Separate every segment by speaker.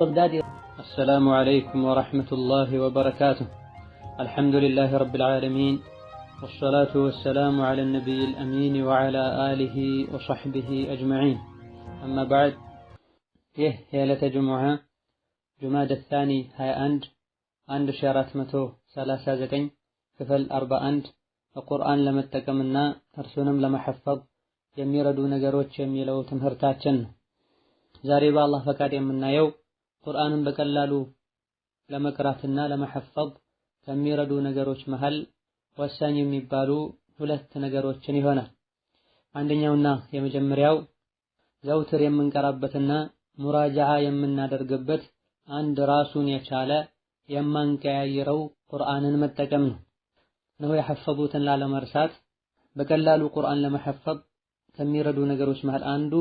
Speaker 1: البغدادي
Speaker 2: السلام عليكم ورحمة الله وبركاته. الحمد لله رب العالمين، والصلاة والسلام على النبي الأمين وعلى آله وصحبه أجمعين. أما بعد፣ ይህ የዕለተ ጅሙዓ ጁማደ ታኒ 21 1439 ክፍል 41 በቁርአን ለመጠቀምና እርሱንም ለመሐፈዝ የሚረዱ ነገሮች የሚለው ትምህርታችን ነው። ዛሬ በአላህ ፈቃድ የምናየው ቁርአንን በቀላሉ ለመቅራትና ለመሐፈዝ ከሚረዱ ነገሮች መሃል ወሳኝ የሚባሉ ሁለት ነገሮችን ይሆናል። አንደኛውና የመጀመሪያው ዘውትር የምንቀራበትና ሙራጃዓ የምናደርግበት አንድ ራሱን የቻለ የማንቀያይረው ቁርአንን መጠቀም ነው። እነሆ የሐፈዙትን ላለመርሳት በቀላሉ ቁርአን ለመሐፈዝ ከሚረዱ ነገሮች መሃል አንዱ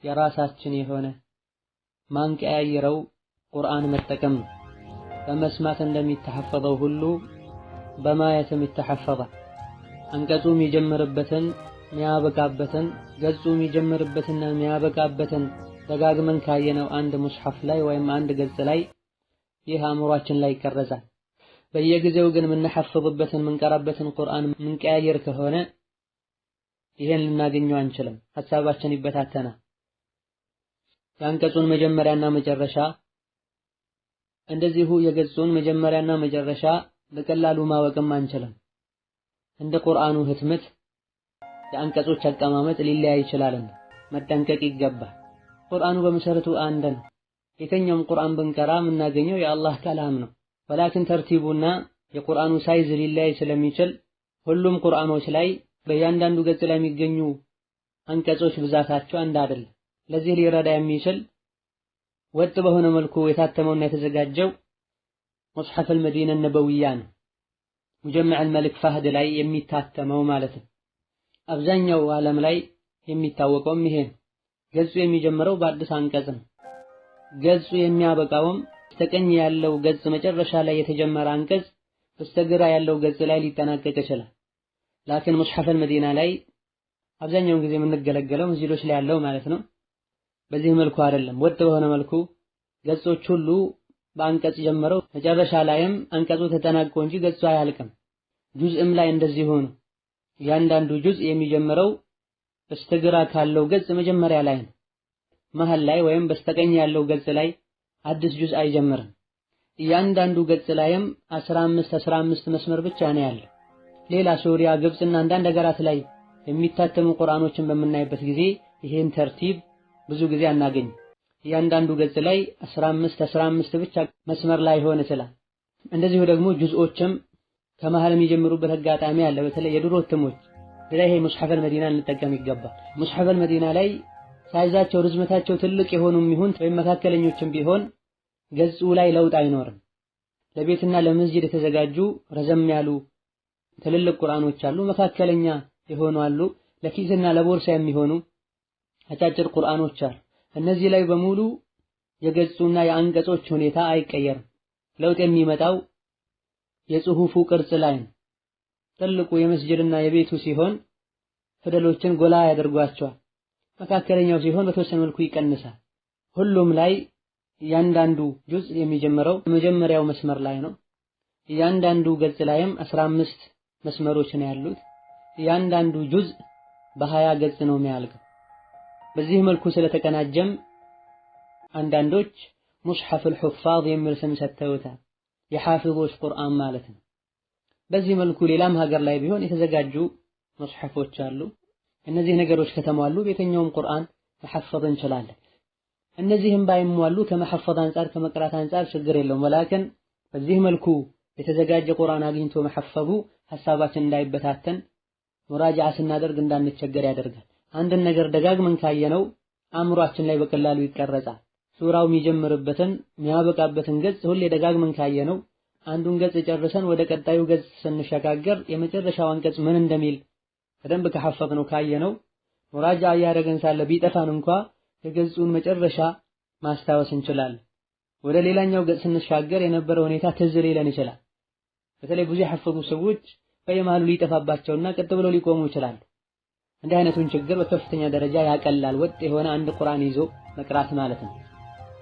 Speaker 2: የራሳችን የሆነ ማንቀያይረው ቁርአን መጠቀም ነው። በመስማት እንደሚተሐፈዘው ሁሉ በማየትም ይተሐፈዛል። አንቀጹ የሚጀምርበትን የሚያበቃበትን፣ ገጹ የሚጀምርበትና የሚያበቃበትን ደጋግመን ካየነው አንድ ሙስሐፍ ላይ ወይም አንድ ገጽ ላይ ይህ አእምሯችን ላይ ይቀረጻል። በየጊዜው ግን የምንሐፍዝበትን የምንቀራበትን ቁርአን የምንቀያየር ከሆነ ይሄን ልናገኘው አንችልም። ሐሳባችን ይበታተናል። የአንቀጹን መጀመሪያና መጨረሻ እንደዚሁ የገጹን መጀመሪያና መጨረሻ በቀላሉ ማወቅም አንችልም። እንደ ቁርአኑ ህትመት የአንቀጾች አቀማመጥ ሊለያይ ይችላልና መጠንቀቅ ይገባል። ቁርአኑ በመሰረቱ አንድ ነው። የትኛውም ቁርአን ብንቀራ የምናገኘው የአላህ ከላም ነው። ولكن ተርቲቡና የቁርአኑ size ሊለያይ ስለሚችል ሁሉም ቁርአኖች ላይ በእያንዳንዱ ገጽ ላይ የሚገኙ አንቀጾች ብዛታቸው አንድ አይደለም። ለዚህ ሊረዳ የሚችል ወጥ በሆነ መልኩ የታተመውና የተዘጋጀው ሙስሐፍ አልመዲና ነበዊያ ነው። ሙጀምዕ አልመልክ ፋህድ ላይ የሚታተመው ማለት ነው። አብዛኛው ዓለም ላይ የሚታወቀውም ይሄ ነው። ገጹ የሚጀምረው በአዲስ አንቀጽ ነው። ገጹ የሚያበቃውም በስተቀኝ ያለው ገጽ መጨረሻ ላይ የተጀመረ አንቀጽ በስተግራ ያለው ገጽ ላይ ሊጠናቀቅ ይችላል። لكن ሙስሐፍ አልመዲና ላይ አብዛኛውን ጊዜ የምንገለገለው መስጂዶች ላይ ያለው ማለት ነው። በዚህ መልኩ አይደለም። ወጥ በሆነ መልኩ ገጾች ሁሉ በአንቀጽ ጀምረው መጨረሻ ላይም አንቀጹ ተጠናቆ እንጂ ገጹ አያልቅም። ጁዝእም ላይ እንደዚህ ሆኖ እያንዳንዱ ጁዝእ የሚጀምረው በስተግራ ካለው ገጽ መጀመሪያ ላይ ነው። መሃል ላይ ወይም በስተቀኝ ያለው ገጽ ላይ አዲስ ጁዝእ አይጀምርም። እያንዳንዱ ገጽ ላይም 15 15 መስመር ብቻ ነው ያለው። ሌላ ሶሪያ፣ ግብፅና አንዳንድ ሀገራት ላይ የሚታተሙ ቁርአኖችን በምናይበት ጊዜ ይሄን ተርቲብ ብዙ ጊዜ አናገኝ። እያንዳንዱ ገጽ ላይ 15 15 ብቻ መስመር ላይ ሆነ ይችላል። እንደዚሁ ደግሞ ጁዝኦችም ከመሃል የሚጀምሩበት አጋጣሚ አለ። በተለይ የድሮ እትሞች ላይ ይሄ ሙስሐፍ አልመዲና እንጠቀም ይገባል። ሙስሐፍ አልመዲና ላይ ሳይዛቸው ርዝመታቸው ትልቅ የሆኑም ይሁን ወይም መካከለኞችም ቢሆን ገጹ ላይ ለውጥ አይኖርም። ለቤትና ለመስጂድ የተዘጋጁ ረዘም ያሉ ትልልቅ ቁርአኖች አሉ፣ መካከለኛ የሆኑ አሉ፣ ለኪስና ለቦርሳ የሚሆኑ አጫጭር ቁርአኖች አሉ። እነዚህ ላይ በሙሉ የገጹና የአንቀጾች ሁኔታ አይቀየርም። ለውጥ የሚመጣው የጽሁፉ ቅርጽ ላይ ነው። ትልቁ የመስጂድና የቤቱ ሲሆን ፊደሎችን ጎላ ያደርጓቸዋል። መካከለኛው ሲሆን በተወሰነ መልኩ ይቀንሳል። ሁሉም ላይ እያንዳንዱ ጁዝ የሚጀምረው መጀመሪያው መስመር ላይ ነው። እያንዳንዱ ገጽ ላይም 15 መስመሮች ነው ያሉት። እያንዳንዱ ጁዝ በ20 ገጽ ነው የሚያልቀው። በዚህ መልኩ ስለተቀናጀም አንዳንዶች ሙስሐፍ አልሑፋዝ የሚል ስም ሰጥተውታል። የሐፊዞች ቁርአን ማለት ነው። በዚህ መልኩ ሌላም ሀገር ላይ ቢሆን የተዘጋጁ ሙስሐፎች አሉ። እነዚህ ነገሮች ከተሟሉ በየትኛውም ቁርአን መሐፈዝ እንችላለን። እነዚህም ባይሟሉ ከመሐፈዝ አንጻር ከመቅራት አንጻር ችግር የለውም። ወላኪን በዚህ መልኩ የተዘጋጀ ቁርአን አግኝቶ መሐፈዙ ሐሳባችን እንዳይበታተን ሙራጃዓ ስናደርግ እንዳንቸገር ያደርጋል። አንድን ነገር ደጋግመን ካየነው አእምሯችን ላይ በቀላሉ ይቀረጻል። ሱራው የሚጀምርበትን የሚያበቃበትን ገጽ ሁሌ ደጋግመን ካየነው አንዱን ገጽ ጨርሰን ወደ ቀጣዩ ገጽ ስንሸጋገር የመጨረሻው አንቀጽ ምን እንደሚል በደንብ ከሐፈዝነው ካየነው ሙራጃ እያደረግን ሳለ ቢጠፋን እንኳ የገጹን መጨረሻ ማስታወስ እንችላለን። ወደ ሌላኛው ገጽ ስንሻገር የነበረው ሁኔታ ትዝ ሊለን ይችላል። በተለይ ብዙ የሐፈዙ ሰዎች በየመሃሉ ሊጠፋባቸውና ቀጥ ብለው ሊቆሙ ይችላሉ። እንዲህ አይነቱን ችግር በከፍተኛ ደረጃ ያቀላል። ወጥ የሆነ አንድ ቁርአን ይዞ መቅራት ማለት ነው።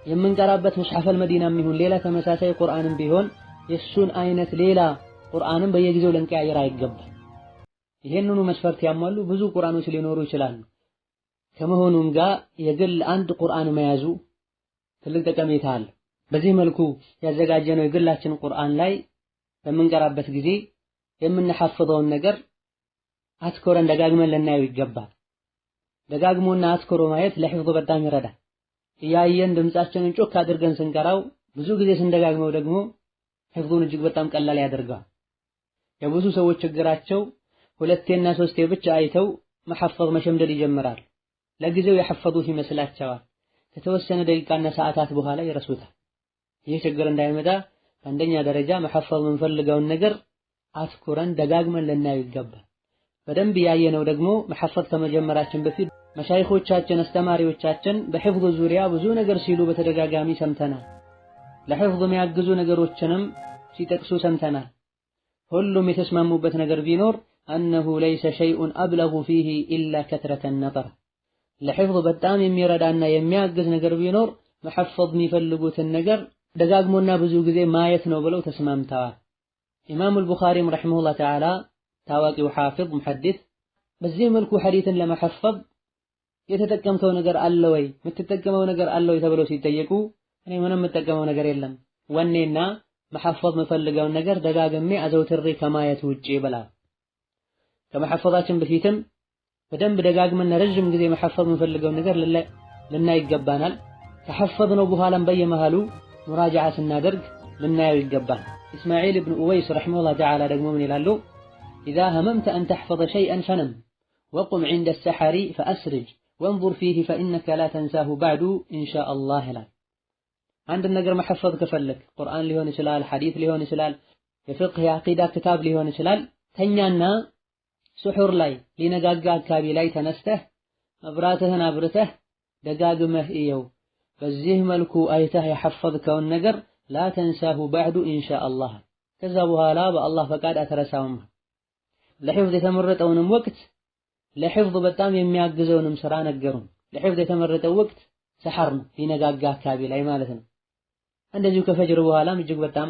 Speaker 2: የምንቀራበት ሙስሐፈል መዲናም ይሁን ሌላ ተመሳሳይ ቁርአንም ቢሆን የእሱን አይነት ሌላ ቁርአንም በየጊዜው ልንቀያየር አይገባም። ይሄንኑ መስፈርት ያሟሉ ብዙ ቁርአኖች ሊኖሩ ይችላሉ። ከመሆኑም ጋር የግል አንድ ቁርአን መያዙ ትልቅ ጠቀሜታ አለ። በዚህ መልኩ ያዘጋጀነው የግላችን ቁርአን ላይ በምንቀራበት ጊዜ የምንሐፍዘውን ነገር አትኮረን ደጋግመን ልናየው ይገባል። ደጋግሞና አትኮሮ ማየት ለሕፍዝ በጣም ይረዳል። እያየን ድምፃችንን ጮክ አድርገን ስንቀራው ብዙ ጊዜ ስንደጋግመው ደግሞ ሕፍዙን እጅግ በጣም ቀላል ያደርገዋል። የብዙ ሰዎች ችግራቸው ሁለቴና ሶስቴ ብቻ አይተው መሐፈዝ መሸምደድ ይጀምራል። ለጊዜው የሐፈዙት ይመስላቸዋል። ከተወሰነ ደቂቃና ሰዓታት በኋላ ይረሱታል። ይህ ችግር እንዳይመጣ በአንደኛ ደረጃ መሐፈዝ የምንፈልገውን ነገር አትኩረን ደጋግመን ልናየው ይገባል። በደንብ ያየነው ደግሞ መሐፈዝ ከመጀመራችን በፊት መሻይኾቻችን፣ አስተማሪዎቻችን በሕፍዝ ዙሪያ ብዙ ነገር ሲሉ በተደጋጋሚ ሰምተናል። ለሕፍዝ የሚያግዙ ነገሮችንም ሲጠቅሱ ሰምተናል። ሁሉም የተስማሙበት ነገር ቢኖር أنه ليس شيء أبلغ فيه إلا كثرة النظر። ለሕፍዝ በጣም የሚረዳና የሚያግዝ ነገር ቢኖር መሐፈዝ የሚፈልጉትን ነገር ደጋግሞና ብዙ ጊዜ ማየት ነው ብለው ተስማምተዋል። ኢማሙል ቡኻሪም رحمه الله تعالى ታዋቂው ሓፊዝ ሙሐዲስ በዚህ መልኩ ሐዲስን ለመሐፈዝ የተጠቀምከው ነገር አለ ወይ የምትጠቀመው ነገር አለ ወይ ተብለው ሲጠየቁ እኔ ምንም የምጠቀመው ነገር የለም ወኔና መሐፈዝ የምፈልገውን ነገር ደጋግሜ አዘውትሬ ከማየት ውጪ ብላ። ከመሐፈዛችን በፊትም በደንብ ደጋግመን ረዥም ጊዜ መሐፈዝ የምንፈልገውን ነገር ልናይ ይገባናል። ከሐፈዝነው በኋላም በየመሃሉ ሙራጃዓ ስናደርግ ልናየው ይገባል። ኢስማዒል ብን ኡወይስ رحمه الله تعالى ደግሞ ምን ይላሉ? إذا هممت أن تحفظ شيئا فنم وقم عند السحر فأسرج وانظر فيه فإنك لا تنساه بعد إن شاء الله ይላል። አንድ ነገር መሐፈዝ ከፈለክ ቁርአን ሊሆን ይችላል፣ ሐዲስ ሊሆን ይችላል፣ የፍቅህ የዐቂዳ ክታብ ሊሆን ይችላል። ተኛና ስሑር ላይ ሊነጋጋ አካባቢ ላይ ተነስተህ መብራትህን አብርተህ ደጋግመህ እየው። በዚህ መልኩ አይተህ የሐፈዝከውን ነገር لا تنساه بعد إن شاء الله፣ ከዛ በኋላ በአላህ ፈቃድ አትረሳውም። ለሕፍዝ የተመረጠውንም ወቅት ለሕፍዝ በጣም የሚያግዘውንም ስራ ነገሩን። ለሕፍዝ የተመረጠው ወቅት ሰሐር ነው፣ ሊነጋጋ አካባቢ ላይ ማለት ነው። እንደዚሁ ከፈጅር በኋላም እጅግ በጣም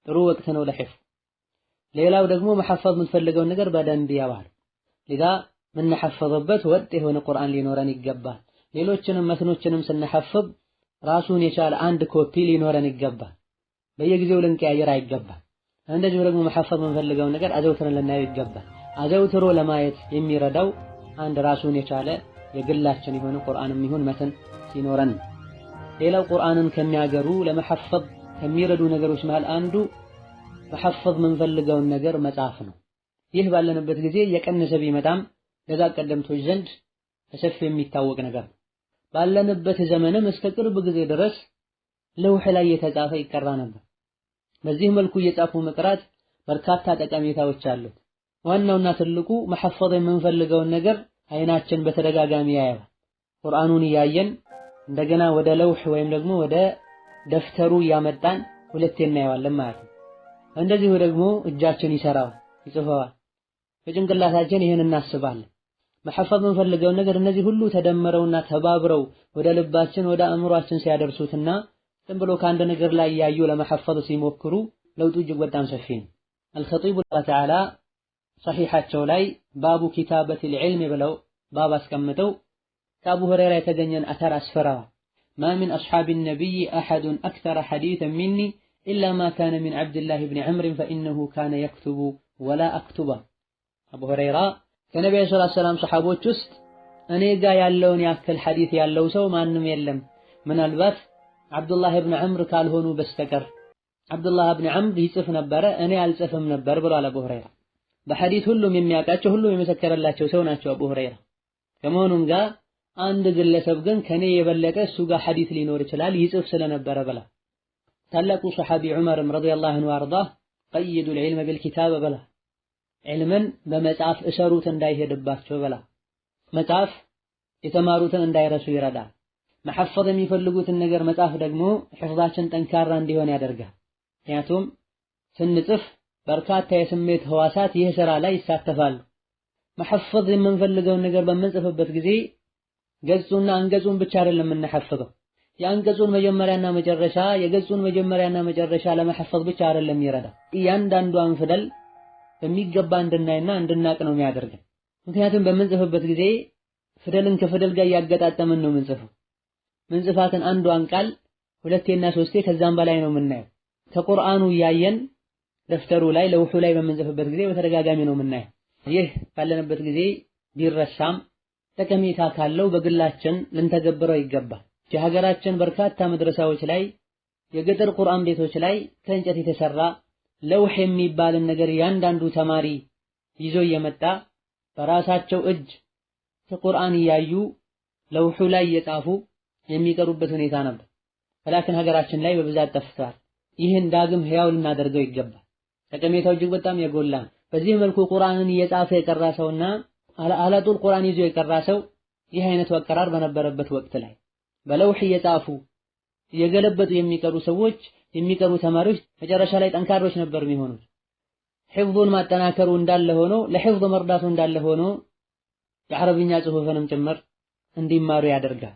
Speaker 2: ጥሩ ወቅት ነው ለሕፍዝ። ሌላው ደግሞ መሐፈዝ የምትፈልገውን ነገር በደንብ ያባል። ሊዛ የምንሐፈዝበት ወጥ የሆነ ቁርአን ሊኖረን ይገባል። ሌሎችንም መትኖችንም ስንሐፍዝ ራሱን የቻለ አንድ ኮፒ ሊኖረን ይገባል። በየጊዜው ልንቀያየር አይገባል። እንደዚሁ ደግሞ መሐፈዝ የምንፈልገውን ነገር አዘውትረን ልናየው ይገባል። አዘውትሮ ለማየት የሚረዳው አንድ ራሱን የቻለ የግላችን የሆነ ቁርአንም ይሁን መትን ሲኖረን። ሌላው ቁርአንን ከሚያገሩ ለመሐፈዝ ከሚረዱ ነገሮች መሃል አንዱ መሐፈዝ የምንፈልገውን ነገር መጻፍ ነው። ይህ ባለንበት ጊዜ የቀነሰ ቢመጣም ደጋግ ቀደምቶች ዘንድ በሰፊው የሚታወቅ ነገር ነው። ባለንበት ዘመንም እስከ ቅርብ ጊዜ ድረስ ለውህ ላይ የተጻፈ ይቀራ ነበር። በዚህ መልኩ እየጻፉ መቅራት በርካታ ጠቀሜታዎች አሉት። ዋናውና ትልቁ መሐፈዝ የምንፈልገውን ነገር አይናችን በተደጋጋሚ ያየዋል። ቁርአኑን እያየን እንደገና ወደ ለውህ ወይም ደግሞ ወደ ደፍተሩ እያመጣን ሁለቴ እናየዋለን ማለት ነው። እንደዚሁ ደግሞ እጃችን ይሰራዋል፣ ይጽፈዋል። በጭንቅላታችን ይህን እናስባለን። መሐፈዝ የምንፈልገውን ነገር እነዚህ ሁሉ ተደምረውና ተባብረው ወደ ልባችን ወደ አእምሯችን ሲያደርሱትና ዝም ብሎ ከአንድ ነገር ላይ እያዩ ለመሐፈዝ ሲሞክሩ ለውጡ እጅግ በጣም ሰፊ ነው። አልኸጢቡ ተዓላ ሰሒሓቸው ላይ باب كتابة العلم ብለው ባብ አስቀምጠው ከአቡ ሁረይራ የተገኘን አተር አስፈረዋል። ما من أصحاب النبي أحد أكثر حديثا مني إلا ما كان من عبد الله بن عمرو فإنه كان يكتب ولا أكتب። አቡ ሁረይራ ከነቢዩ صلى الله عليه وسلم ሰሓቦች ውስጥ እኔ ጋ ያለውን ያክል ሐዲስ ያለው ሰው ማንም የለም ምናልባት ዓብዱላህ ብን ዐምር ካልሆኑ በስተቀር። ዓብዱላህ ብን ዐምር ይጽፍ ነበረ፣ እኔ አልጽፍም ነበር ብሏል አቡ ሁረይራ። በሐዲስ ሁሉም የሚያውቃቸው ሁሉም የመሰከረላቸው ሰው ናቸው አቡ ሁረይራ። ከመሆኑም ጋር አንድ ግለሰብ ግን ከኔ የበለጠ እሱ ጋር ሐዲስ ሊኖር ይችላል ይጽፍ ስለነበረ ብላ። ታላቁ ሰሓቢ ዑመርም رضي الله عنه وأرضاه قيدوا العلم بالكتابة ብላ፣ ዒልምን በመጻፍ እሰሩት እንዳይሄድባቸው ብላ። መጻፍ የተማሩትን እንዳይረሱ ይረዳል። መሐፈዝ የሚፈልጉትን ነገር መጻፍ ደግሞ ሕፍዛችን ጠንካራ እንዲሆን ያደርጋል። ምክንያቱም ስንጽፍ በርካታ የስሜት ህዋሳት ይህ ስራ ላይ ይሳተፋሉ። መሐፈዝ የምንፈልገውን ነገር በምንጽፍበት ጊዜ ገጹና አንገጹን ብቻ አይደለም የምንሐፍዘው፣ የአንቀጹን መጀመሪያና መጨረሻ የገጹን መጀመሪያና መጨረሻ ለመሐፈዝ ብቻ አይደለም ይረዳ፣ እያንዳንዷን ፊደል በሚገባ እንድናይና እንድናቅ ነው የሚያደርገን። ምክንያቱም በምንጽፍበት ጊዜ ፊደልን ከፊደል ጋር እያገጣጠምን ነው የምንጽፈው። ምንጽፋትን አንዷን ቃል ሁለቴና ሶስቴ ከዛም በላይ ነው የምናየው። ከቁርአኑ እያየን ደፍተሩ ላይ ለውሑ ላይ በምንጽፍበት ጊዜ በተደጋጋሚ ነው የምናየው። ይህ ባለንበት ጊዜ ቢረሳም ጠቀሜታ ካለው በግላችን ልንተገብረው ይገባል። የሀገራችን በርካታ መድረሳዎች ላይ የገጠር ቁርአን ቤቶች ላይ ከእንጨት የተሰራ ለውሕ የሚባልን ነገር እያንዳንዱ ተማሪ ይዞ እየመጣ በራሳቸው እጅ ከቁርአን እያዩ ለውሑ ላይ እየጻፉ የሚቀሩበት ሁኔታ ነበር። ወላኪን ሀገራችን ላይ በብዛት ጠፍቷል። ይህን ዳግም ህያው ልናደርገው ይገባል። ጠቀሜታው እጅግ በጣም የጎላ ነው። በዚህ መልኩ ቁርአንን እየጻፈ የቀራ ሰውና አላጡል ቁርአን ይዞ የቀራ ሰው ይህ አይነቱ አቀራር በነበረበት ወቅት ላይ በለውህ እየጻፉ እየገለበጡ የሚቀሩ ሰዎች የሚቀሩ ተማሪዎች መጨረሻ ላይ ጠንካሮች ነበር የሚሆኑት። ሒፍዙን ማጠናከሩ እንዳለ ሆኖ ለሒፍዝ መርዳቱ እንዳለ ሆኖ የአረብኛ ጽሁፍንም ጭምር እንዲማሩ ያደርጋል።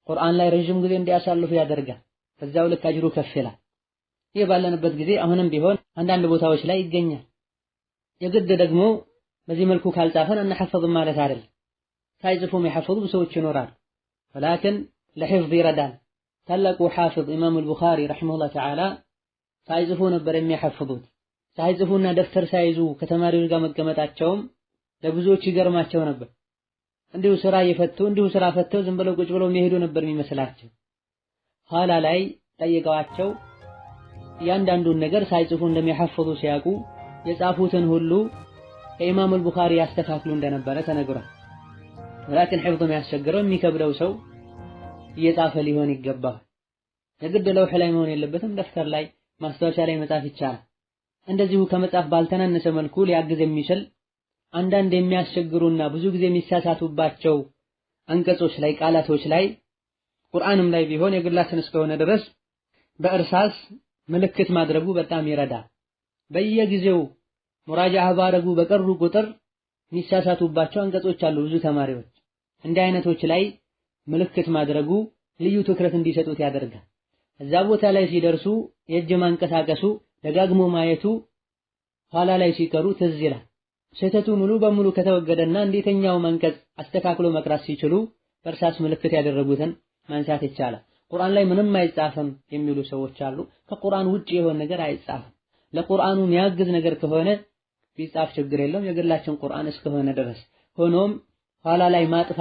Speaker 2: ቁርአን ላይ ረዥም ጊዜ እንዲያሳልፉ ያደርጋል። በዛው ልክ አጅሩ ከፍ ይላል። ይህ ባለንበት ጊዜ አሁንም ቢሆን አንዳንድ ቦታዎች ላይ ይገኛል። የግድ ደግሞ በዚህ መልኩ ካልጻፈን አናሐፍዝም ማለት አይደለም። ሳይጽፉም የሐፈዙ ሰዎች ይኖራሉ። ولكن ለሒፍዝ ይረዳል። ታላቁ ሐፊዝ ኢማም አልቡኻሪ رحمه الله تعالى ሳይጽፉ ነበር የሚያሐፍዙት። ሳይጽፉና ደብተር ሳይዙ ከተማሪዎች ጋር መቀመጣቸውም ለብዙዎች ይገርማቸው ነበር። እንዲሁ ስራ እየፈቱ እንዲሁ ስራ ፈተው ዝም ብለው ቁጭ ብለው የሚሄዱ ነበር የሚመስላቸው። ኋላ ላይ ጠይቀዋቸው እያንዳንዱን ነገር ሳይጽፉ እንደሚያሐፍዙ ሲያውቁ የጻፉትን ሁሉ ከኢማም አልቡኻሪ ያስተካክሉ እንደነበረ ተነግሯል። ولكن ሒፍዝ የሚያስቸግረው የሚከብደው ሰው እየጻፈ ሊሆን ይገባል። የግድ ለውሕ ላይ መሆን የለበትም። ደፍተር ላይ ማስታወሻ ላይ መጻፍ ይቻላል። እንደዚሁ ከመጻፍ ባልተናነሰ መልኩ ሊያግዝ የሚችል አንዳንድ የሚያስቸግሩና ብዙ ጊዜ የሚሳሳቱባቸው አንቀጾች ላይ ቃላቶች ላይ ቁርአንም ላይ ቢሆን የግላችን እስከሆነ ድረስ በእርሳስ ምልክት ማድረጉ በጣም ይረዳል። በየጊዜው ሙራጃዓ ባረጉ በቀሩ ቁጥር የሚሳሳቱባቸው አንቀጾች አሉ ብዙ ተማሪዎች። እንዲህ አይነቶች ላይ ምልክት ማድረጉ ልዩ ትኩረት እንዲሰጡት ያደርጋል። እዛ ቦታ ላይ ሲደርሱ የእጅ ማንቀሳቀሱ ደጋግሞ ማየቱ ኋላ ላይ ሲቀሩ ትዝ ይላል። ስህተቱ ሙሉ በሙሉ ከተወገደና እንዴተኛው አንቀጽ አስተካክሎ መቅራት ሲችሉ በእርሳስ ምልክት ያደረጉትን ማንሳት ይቻላል። ቁርአን ላይ ምንም አይጻፍም የሚሉ ሰዎች አሉ። ከቁርአን ውጭ የሆነ ነገር አይጻፍም። ለቁርአኑ የሚያግዝ ነገር ከሆነ ቢጻፍ ችግር የለውም የግላችን ቁርአን እስከሆነ ድረስ። ሆኖም ኋላ ላይ ማጥፋት